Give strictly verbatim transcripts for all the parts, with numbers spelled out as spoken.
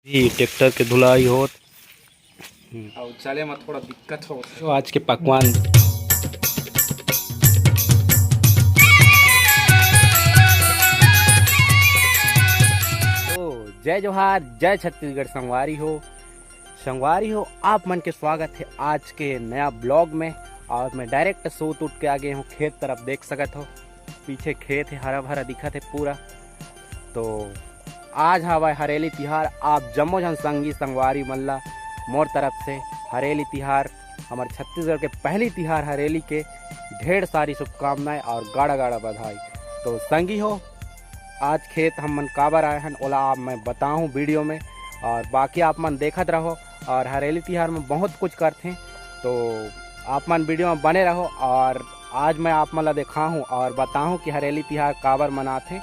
ही tractor के धुलाई होत। अउ चले म थोड़ा दिक्कत हो। तो आज के पकवान। तो जय जोहार, जय छत्तीसगढ़ संगवारी हो। संगवारी हो, आप मन के स्वागत है आज के नया ब्लॉग में। और मैं डायरेक्ट सूत उठ के आ गए हूँ खेत तरफ, देख सकत हो पीछे खेत है, हरा भरा दिखत है पूरा। तो आज हवय हरेली तिहार, आप जम्मो झन संगी संगवारी मन ला मोर तरफ से हरेली तिहार, हमर छत्तीसगढ़ के पहली तिहार हरेली के ढेर सारी शुभकामनाएं और गाड़ा गाड़ा बधाई। तो संगी हो, आज खेत हम मन काबर आए हन, ओला आप मैं बताहूँ वीडियो में, और बाकी आप मन देखत रहो। और हरेली तिहार में बहुत कुछ करथे, तो आप मन वीडियो में बने रहो। और आज मैं आप मन ला देखाहूँ और बताहूँ कि हरेली तिहार काबर मनाथे।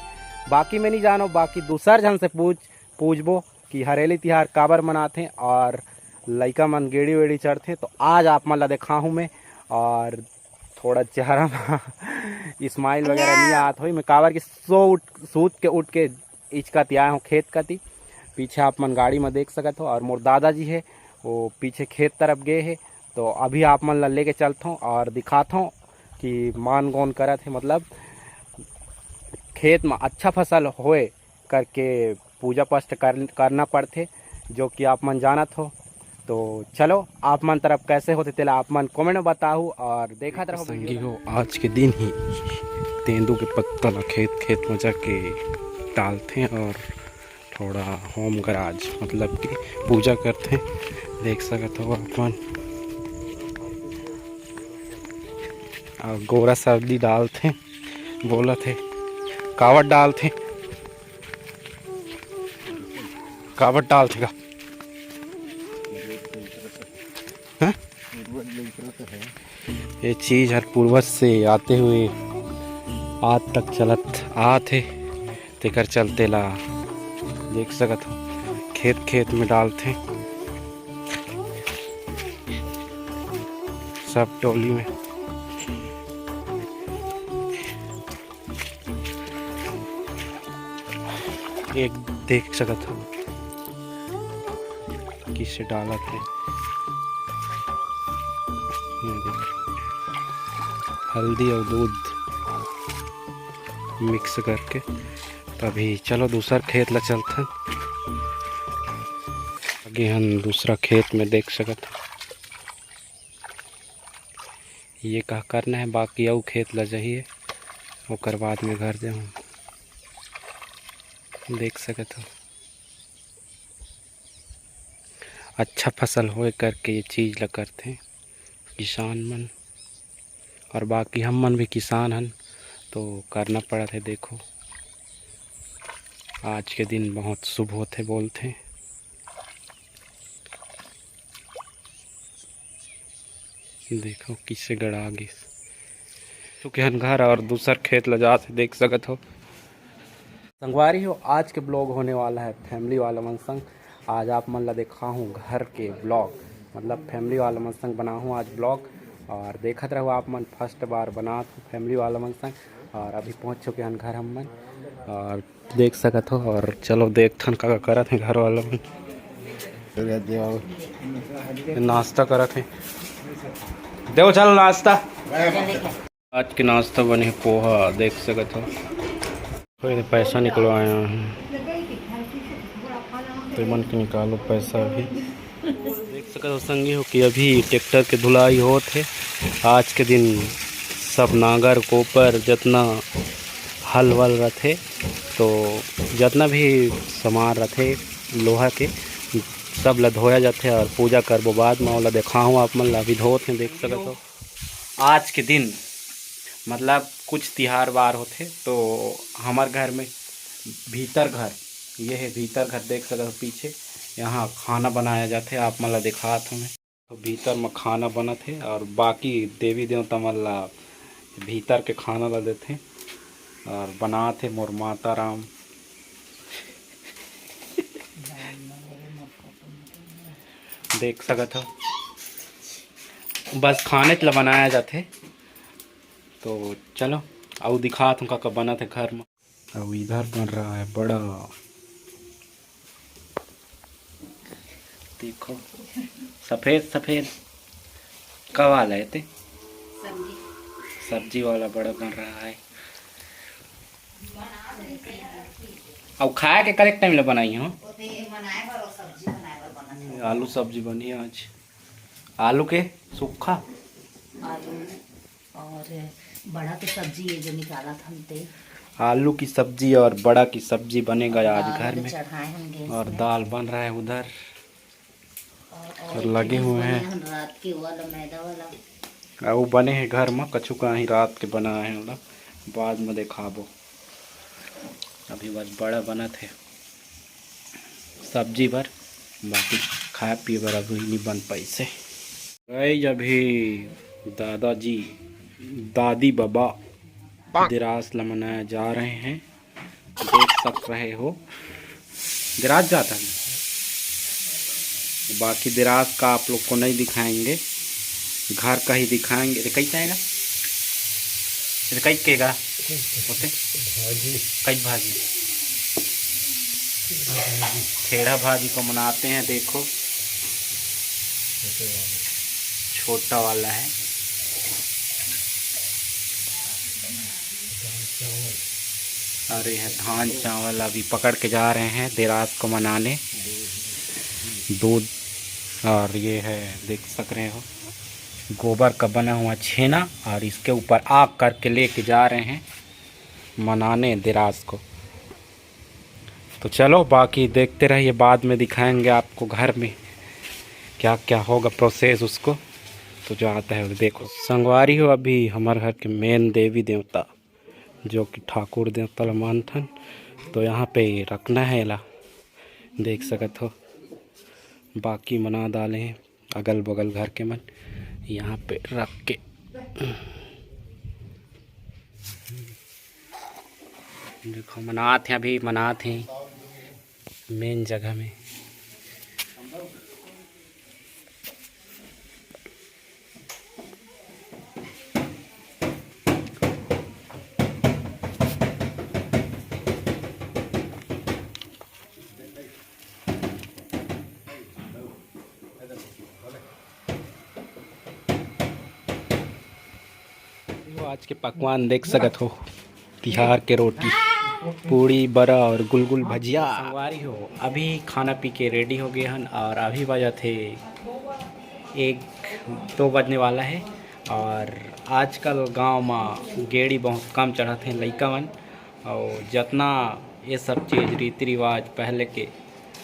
बाकी मैं नहीं जानो, बाकी दूसर झन से पूछ पूछबो कि हरेली तिहार काबर मनाथे और लइका मन गेड़ी वेड़ी चढ़थे। तो आज आप मन ला देखाहूँ मैं। और थोड़ा चेहरा में स्माइल वगैरह नहीं आत होई, मैं काबर कि सो उठ सूत के उठ के इचकत आए हूँ खेत कती। पीछे आप मन गाड़ी में देख सकत हो, और मोर दादाजी है, वो पीछे खेत तरफ गए है। तो अभी आप मन ला लेके चलत हूँ और दिखात हूँ कि मान गौन करत है, मतलब खेत में अच्छा फसल होए करके पूजा पाठ कर, करना पड़थे, जो कि आप मन जानत हो। तो चलो, आप मन तरफ कैसे होथे, तेला आप मन कमेंट में बताहू और देखत रहो संगी वीडियो। हो, आज के दिन ही तेंदू के पत्ता ला खेत खेत में जाके डालथे और थोड़ा होम गराज, मतलब कि पूजा करथे। देख सकत हो आप मन, और गोरा सर्दी डालथे, बोलत हे कावट डालथे, कावट डालथे का? हैं? ये चीज हर पूर्वज से आते हुए आज तक चलत आत हे, तेकर चलते ला देख सकत हो, खेत खेत में डालथे सब टोली में। एक देख सकत हो किसे डालत हे, ये देख, हल्दी और दूध मिक्स करके। तभी चलो दूसर खेत ला चलथन, आगे हम दूसरा खेत में देख सकत हो। ये का करना है, बाकी अउ खेत ला जाइए, ओकर बाद में घर जाऊँ। देख सकत हो, अच्छा फसल होए करके ये चीज ला करथे किसान मन, और बाकी हम मन भी किसान हन, तो करना पड़त है। देखो, आज के दिन बहुत शुभ होथे बोलथे। देखो किसे गड़ा गिस। चुके हन घर और दूसर खेत ल जात हे, देख सकत हो। संगवारी हो, आज के ब्लॉग होने वाला है फैमिली वाला मन संग। आज आप मन ला देखाहूँ घर के ब्लॉग, मतलब फैमिली वाला मन संग बनाहूँ आज ब्लॉग। और देखत रहो आप मन, फर्स्ट बार बनात हूँ फैमिली वाला मन संग। और अभी पहुँच चुके हन घर हम मन। और देख सकत हो। और चलो देखथन का, का करत हे घर वाला मन। नाश्ता करत हे, देव चल नाश्ता। आज के नाश्ता बने हे पोहा, देख सकत हो। कोई पैसा निकलवाया है, तो मन के निकालो पैसा भी। देख सकत हो संगी हो कि अभी ट्रैक्टर के धुलाई होत हे। आज के दिन सब नांगर कोपर जतना हल वल रथे, तो जतना भी सामान रथे लोहा के, सब ला धोया जाथे और पूजा करबो बाद में, ओला देखाहूँ आप मन ला। अभी धोत हे, देख सकत हो। आज के दिन मतलब कुछ तिहार बार होथे, तो हमर घर में भीतर घर, ये है भीतर घर, देख सकत हो पीछे, यहाँ खाना बनाया जाथे। आप मन ला दिखात हूँ मैं। तो भीतर में खाना बनत हे और बाकी देवी देवता मन ला भीतर के खाना ला देथे और बनात हे मोर माता राम। देख सकत हो, बस खाने ला बनाया जाथे। तो चलो, अउ दिखात हूँ का, का बनत हे घर में। अउ इधर बन रहा है बड़ा। देखो, सफेद सफेद का वाला है ते? सब्जी। सब्जी वाला बड़ा बन रहा है। अब खाए के करेक्ट टाइम ले बनाई हो। ओते बनाए बर और सब्जी बनाए बर बनत है। आलू सब्जी बनी आज। आलू के सूखा। आलू और बड़ा के सब्जी ये जो निकाला था हम ते। आलू की सब्जी और बड़ा की सब्जी बनेगा आज दाल घर तो में। चढ़ाए हम गैस और में। दाल बन रहा है उधर। और, और लगे हुए हैं। हम रात के वाला मैदा वाला। आ, वो बने हैं घर में, कछु का ही रात के बनाए हैं, ओला बाद में दिखाबो। अभी बस बड़ा बनत है सब्जी बर, बाकी खाए पिए बर अभी नहीं बन पाइसे। गाइस, अभी दादाजी, दादी बाबा दिरास ल मनाए जा रहे हैं, देख सक रहे हो। दिरास जाता है, बाकी दिरास का आप लोग को नहीं दिखाएंगे, घर का ही दिखाएंगे। अरे कई जाएगा, अरे कई केगा, ओते कई भाजी, खेड़ा भाजी को मनाते हैं। देखो, छोटा वाला है। और ये है धान चावल, अभी पकड़ के जा रहे हैं दिरास को मनाने। दूध, और ये है, देख सक रहे हो, गोबर का बना हुआ छेना, और इसके ऊपर आग करके लेके जा रहे हैं मनाने दिरास को। तो चलो, बाकी देखते रहिए, बाद में दिखाएंगे आपको घर में क्या क्या होगा प्रोसेस उसको। तो जो आता है वो देखो। संगवारी हो, अभी हमारे घर के मेन देवी देवता जो कि ठाकुर देवता ला मानथन, तो यहाँ पे रखना है ला, देख सकत हो। बाकी मना डाले हैं अगल बगल घर के मन, यहाँ पे रख के। देखो, मनात हैं, अभी मनात हैं मेन जगह में। आज के पकवान देख सकत हो, तिहार के रोटी, पूड़ी, बरा और गुलगुल भजिया। संगवारी हो, अभी खाना पी के रेडी हो गए हन और अभी बजत हे एक, दो बजने वाला है। और आजकल गांव में गेड़ी बहुत कम चढ़त हे लइका मन, और जितना ये सब चीज़ रीति रिवाज पहले के,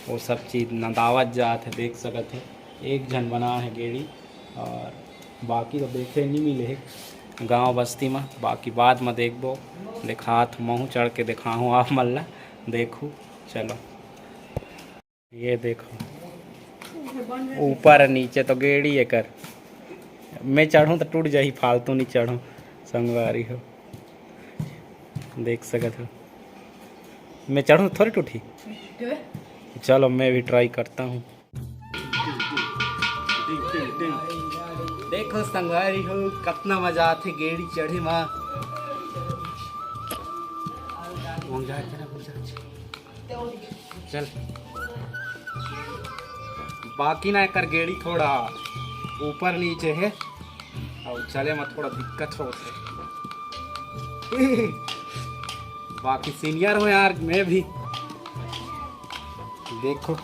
वो सब चीज़ नंदावत जात है, देख सकत है। एक झन बना है गेड़ी, और बाकी तो देखे नहीं मिले है गांव बस्ती में। बाकी बाद में देखबो, देखात महूँ चढ़ के देखाहूँ आप मन ला। देखू, चलो, ये देखो, ऊपर नीचे तो गेड़ी एकर। मैं चढ़ूँ तो टूट जाही, फालतू नहीं चढ़ूँ, संगवारी हो, देख सकत हो। मैं चढ़ूँ थोड़ी टूटी। चलो, मैं भी ट्राई करता हूँ। देखो संगवारी हो, कितना मजा आथे गेड़ी चढ़े मा। चल, बाकी ना एकर गेड़ी थोड़ा ऊपर नीचे है और चले मा थोड़ा दिक्कत होत है। बाकी सीनियर हो यार, मैं भी। देखो,